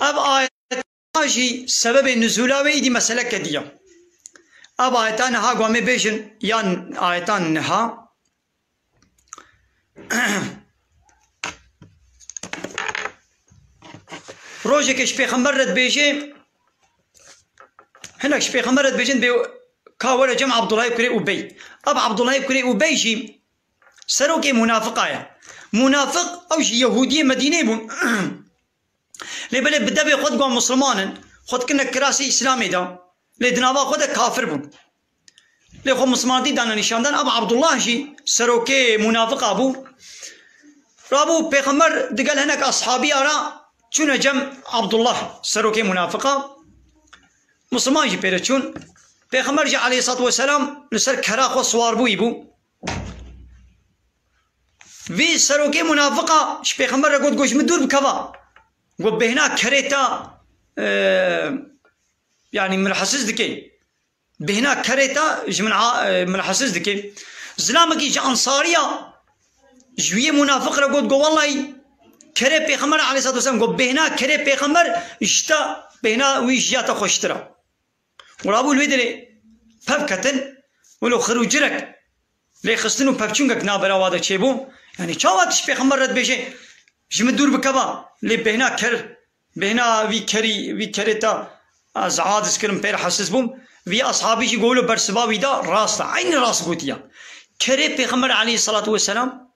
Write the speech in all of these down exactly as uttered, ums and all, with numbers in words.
Ev ayeta jî sebebê nuzûla wê îdî meseleke diya. Ev ayeta niha ku em ê bêjin, yan ayeta niha. Rojekê ji pêxember re dibêje, hinek ji pêxember re dibêjin, bê ka were cem Abdullahê kurê Ubey. Ev Abdullahê kurê Ubey jî serokê munafiqa ye. Munafiq ew ji Yehûdiyê Medînê bûn. Lê belê bi devê xwe digon Misliman in, xwe dikirine kirasê Îslamê de, lê di nava xwe de kafir bûn. Lê xwe Mislimanetî dane nîşandan. Ev Abdullah jî serokê munafiqa bû. Rabû Pêxember digel hinek ashabiya re çûne cem Abdullah, serokê munafiqa. Misliman jî pê re çûn. Pêxember jî aleyhissalatu vesselam li ser kera xwe siwar bûyî bû. Vî serokê munafiqa ji Pêxember re got, got, "Ji min dûr bikeva." Got, "Bêhna kerê te, e, yanî min rehsiz dike. Bêhna kerê te ji min a-, e, min rehsiz dike." Zilamekî ji Ensariya ji wî munafiq re got, got, "Wellahî kerê Pêxember aleyhissalatu vesselam," got, "Bêhna kerê Pêxember ji te, bêhna wî ji ya te xweştir e." Û rabû li wê derê pev ketin, wilo xir û cirek lê xistin û pevçûngek navbera wa de çêbû. Yanî çawa tu ji Pêxember re dibêje, "Ji min dûr bikeva," lê bêhna ker, bêhna vî kerî, vî kerê te ez adiz kirim, pê re hesiz bûm. Vî ashabî jî got, wilo bersiva wî da rast e. Eynî rast gotiya. Kerê Pêxember aleyhissalatu vesselam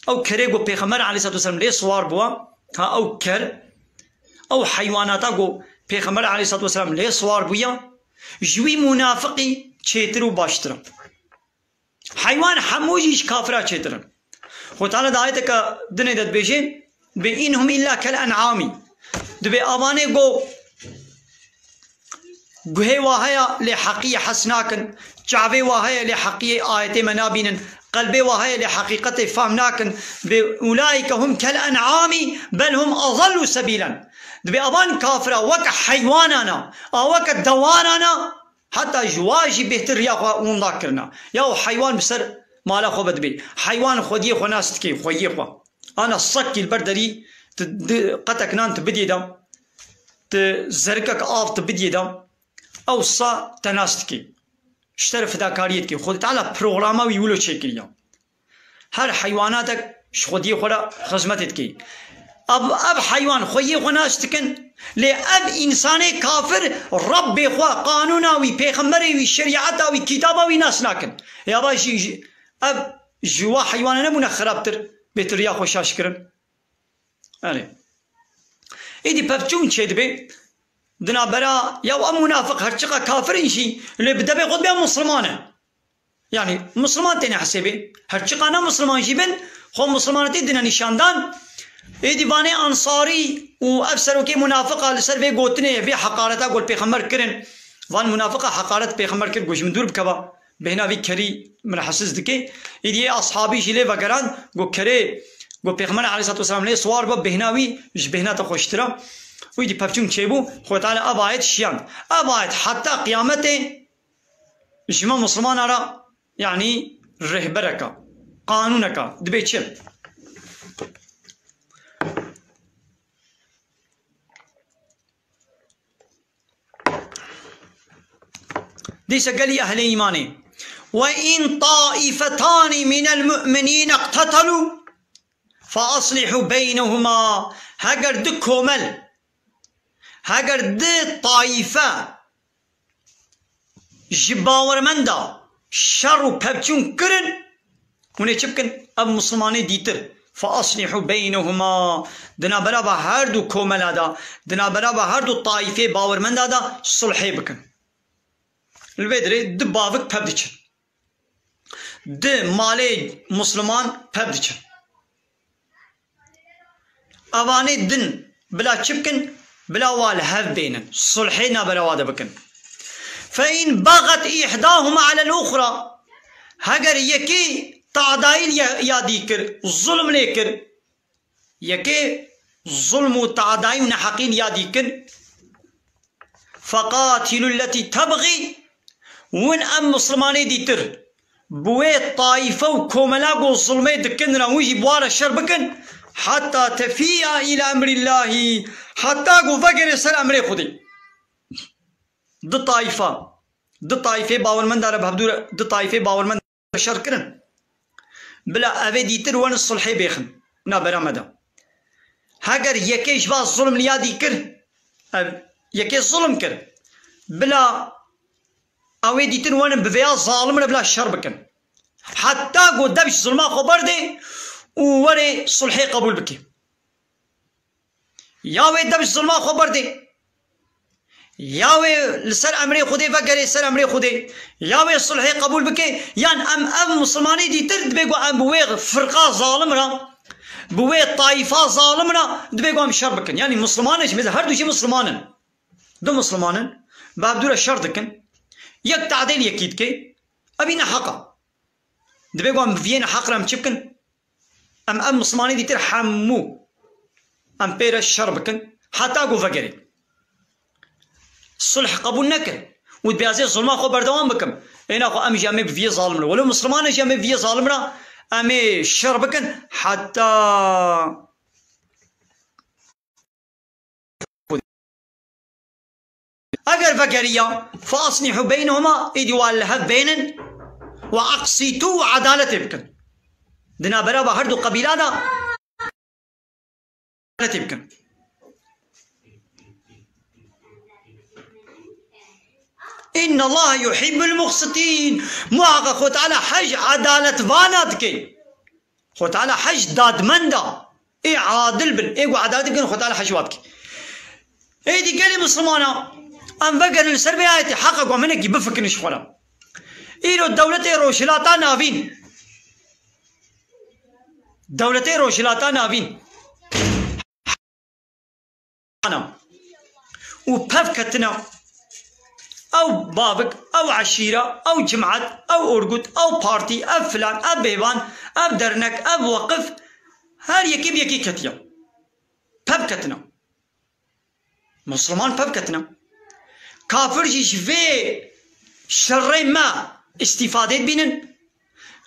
Ew kerê ku Pêxember aleyhissalatu vesselam lê siwar bûwa, ha, ew ker, ew heywanata ku Pêxember aleyhissalatu vesselam lê siwar bûya, ji wî munafiqî çêtir û baştir e. Heywan hemû jî ji kafira çêtir in. Xwe Teala di ayeteke dinê de dibêje, "Bi inhum illa kel en'amî." Dibê avanê ku Guhê wa heye lê heqiyê hes nakin, çavê wa heye lê heqiyê ayetê me nabînin, qelbê wa heye lê heqîqetê fam nakin. Bi ulaîke hum kel en'amî bel hum adallu sebîlen. Dibê avan kafira weke heywanan a, a weke dewanan a, heta ji wa jî bêhtir riya xwe winda kirina. Ya û heywan bi ser mala xwe ve dibê. Heywan xwediyê xwe nas dike, xweyê xwe. Ana sekî li ber derî tu di qetek nan tu bidî de, tu zerikek av tu bidî de, ew sa te nas dikî. Ji te re fidakariyê dikî. Xwedê Teala programa wî wilo çêkiriya. Her heywana te ji xwediyê xwe re xizmetê dikî. Ev, ev heywan xweyê xwe nas dikin, lê ev însanê kafir Rebbê xwe, qanûna wî, pêxemberê wî, şerîeta wî, kitaba wî nas nakin. Ya va jî, jî, ev ji wa heywana nebûne xirabtir, bêtir riya xwe şaş kirin. Erê. Êdî pevçûn çêdibe, di navbera ya ew munafiq her çiqa kafir in jî, lê bi devê xwe dibe Misliman in. Yanî Misliman têne hesêbê. Her çiqa ne Misliman jî bin, xwe Mislimanetî dine nîşandan. Êdî vanê Ensarî û ev serokê munafiqa li ser vê gotinê, vê heqareta ku li Pêxember kirin. Van munafiqa heqaret Pêxember kir, got, "Ji min dûr bikeva." Bêhna vî kerî min hesiz dike. Îdî yê ashabî jî lê vegeran, got, "Kerê, got, Pêxember aleyhissalatu vesselam lê siwar be, bêhna wî ji bêhna te xweştir e." Wî dî pevçûn çêbû, Xwedê Teala ev ayet şiyand. Ev ayet heta qiyametê ji me Mislimana re, yanî rêhbereka, qanûneka, dibê çi? Dîse gelî ehlê îmanê. "Ve in taîfetanî minel mu'minîne iqtetelû fe aslihû beynehuma." Heger du komel, heger du taîfe ji bawermenda şer û pevçûn kirin, hûn ê çi bikin? Ev Mislimanê dîtir. "Fe aslihû beynehuma." Di navbera ve her du komela de, di navbera ve her du taîfê bawermenda de sulhê bikin. Li vê dirê du bavik pev diçin. Du malê Misliman pev diçin. Evanê din bila çi bikin? Bila wa li hev bênin. Sulhê navbera wa de bikin. "Fe in baget îhdahuma alel uxra." Heger yekê tadayî ya, ya dî kir, zulm lê kir. Yekê zulm û tadayî û neheqî ya dî kin. "Feqatîlû lletî tebxî." Win em Mislimanê dîtir bi wê taîfe û komela ku zulmê dikin re win jî bi wa re şer bikin. "Heta tefîa îlâ emrîllahî." Heta ku vegerê ser emrê Xwedê. Di tayfa, di tayfê bawermenda re bi hevdû re, di tayfê bawermenda re şer kirin. Bila evê dîtir werin sulhê bêxin navbera me de. Heger yekê ji va zulm li ya dî kir, ev yekê zulm kir. Bila ew ê dîtin werin bi vêya zalim re bila şer bikin. Heta ku dev ji zulma xwe berdê û werê sulhê qebûl bikê. Ya wê dev ji zulma xwe berdê. Ya wê li ser emrê Xwedê vegerê ser emrê Xwedê. Ya wê sulhê qebûl bike. Yan em ev misilmanê dîtir dibê ku em bi wê firqa zalim re, bi wê tayfa zalim re dibê ku em şer bikin. Yanî misilman e jî, mesela her du jî misilman in. Du misilman in, bi hevdû re şer dikin. Yek tadêl yekî dike, evî neheq e. Dibê ku em bi viyê neheq re em çi bikin? Em ev misilmanê dîtir hemû em pê re şer bikin, heta ku vegerê. Sulh qebûl nekin û dibê ez ê zulma xwe berdewam bikim. Êna xwe em jî em ê bi viyê zalim re. Welo misilman e jî em ê bi viyê zalim re em ê şer bikin heta Eger vegeriya, فَأَصْلِحُوا بَيْنَهُمَا, êdî wa li hev bênin, وَأَقْسِطُوا, û edaletê bikin. Di navbera her du qebîla de edaletê bikin. إِنَّ اللَّهَ يُحِبُّ الْمُقْسِطِينَ. Muhaqqeq Xwe Teala hej edaletvana dike. Xwe Teala hej dadmenda. Ê adil bin, ê ku edalet bikin, Xwe Teala hej wa dike. Êdî gelê misilmana, em vegerin li ser vê ayetê, heqa ku em hinekî bifikirin ji xwe re. Îro dewletê Rojhilata Navîn, dewletê Rojhilata Navîn ana û pev ketine, ew bavik, ew eşîra, ew cimat, ew orgut, ew partî, ev filan, ev bêvan, ev dernek, ev weqif, her yekê bi yekê ketiye. Pev ketine. Musulman pev ketine. Kafir jî ji vê şerê me îstîfadê dibînin.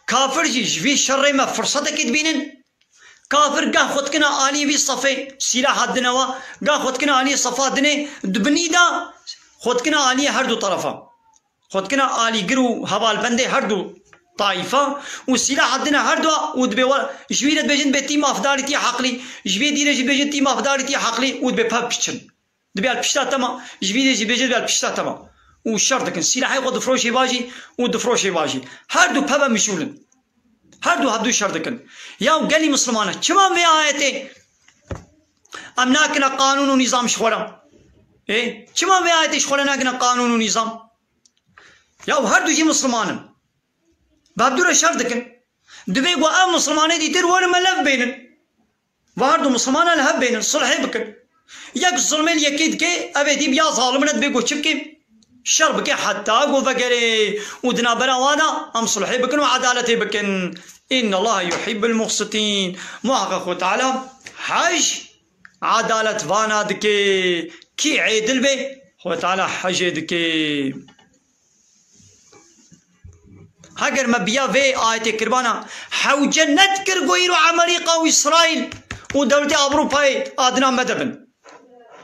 Kafir jî ji vî şerê me firsetekê dibînin. Kafir gah xwe dikine alî vî sefê, sîlaha dine wa, gah xwe dikine alî sefa dinê, di binî de xwe dikine alî her du terefa. Xwe dikine alîgir û hevalbendê her du taifa û sîlaha dine her du û dibê we, ji wî re dibêjin dibê tî mafdarî tî heqlî, ji vê dî re jî dibêjin tî mafdarî tî heqlî û dibê pev biçin. Dibê el pişta tema, ji vî re jî dibêjin dibê el pişta tema. Û şer dikin. Sîlahê xwe difroşê va jî û difroşê va jî. Her du pev e mijûl in. Her du hevdu şer dikin. Ya gelî Mislimana, çima vê ayetê em nakine qanûn û nîzam ji xwe re? Ê, çima vê ayetê ji xwe re nakine qanûn û nîzam? Ya her du jî Misliman in. Bi hevdu re şer dikin. Divê ku ev Mislimanê dîtir werin me lev bênin. Va her du Mislimana li hev bênin, sulhê bikin. Yek zulmê li yekê dike, ev ê dî bi ya zalim re dibê ku çi bike? Şer bike heta ku vegerê û di navbera wan de em sulhê bikin û edaletê bikin. Inna Allaha yuhibbul muqsitîn. Muhaqqeq Xwe Teala hej edaletvana dike. Kî êdil be, Xwe Teala hejê dike. Heger me biya vê ayetê kiribana, hewce nedikir ku îro Amerîka û Îsraîl û dewletê Ewropayê adina me de bin.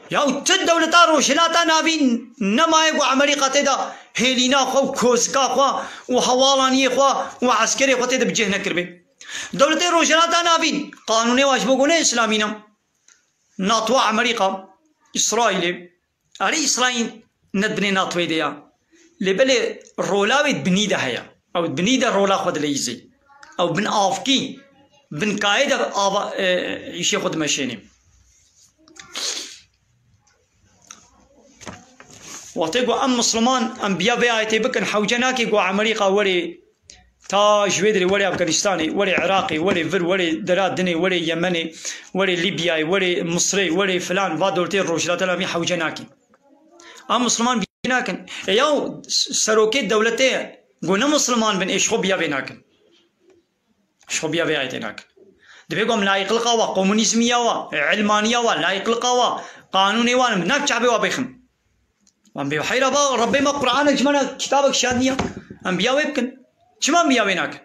Ya û tu dewleta Rojhilata Navîn nemaye ku Amerîka tê de hêlîna xwe û kozika xwe û hewalaniyê xwe û eskerê xwe tê de bi cih nekiribe. Dewletê Rojhilata Navîn qanûnê wa ji bo ku ne Îslamî ne. NATO, Amerîka, Îsraîlê. Erê Îsraîl ne di binê NATOyê de ya. Lê belê rola wê di binî de heye. Ew di binî de rola xwe dileyîzê. Ew bin avkî, bin kayê de ava, e, îşê xwe dimeşênê. Wextê ku em Misliman, em biya vê ayetê bikin, hewce nake ku Amerîka werê Ta ji wê derê werê Afganistanê, werê Iraqê, werê vir, werê dera dinê, werê Yemenê, werê Lîbyayê, werê Misirê, werê filan, va dewletê Rojhilata Navîn hewce nakin. Em Misliman bî nakin. E yaw serokê dewletê ku ne Misliman bin ê ji xwe biya vê nakin. Ji xwe biya vê ayetê nakin. Dibê ku em layiqliqa wa, komunîzmiya wa, ilmaniya wa, layiqliqa wa, qanûnê wa, em nav çavê wa bêxin. Wan bê heyra va Rebbê me Qur'anek ji me re kitabek şand niya. Em biya wê bikin. Çima em biya wê nakin?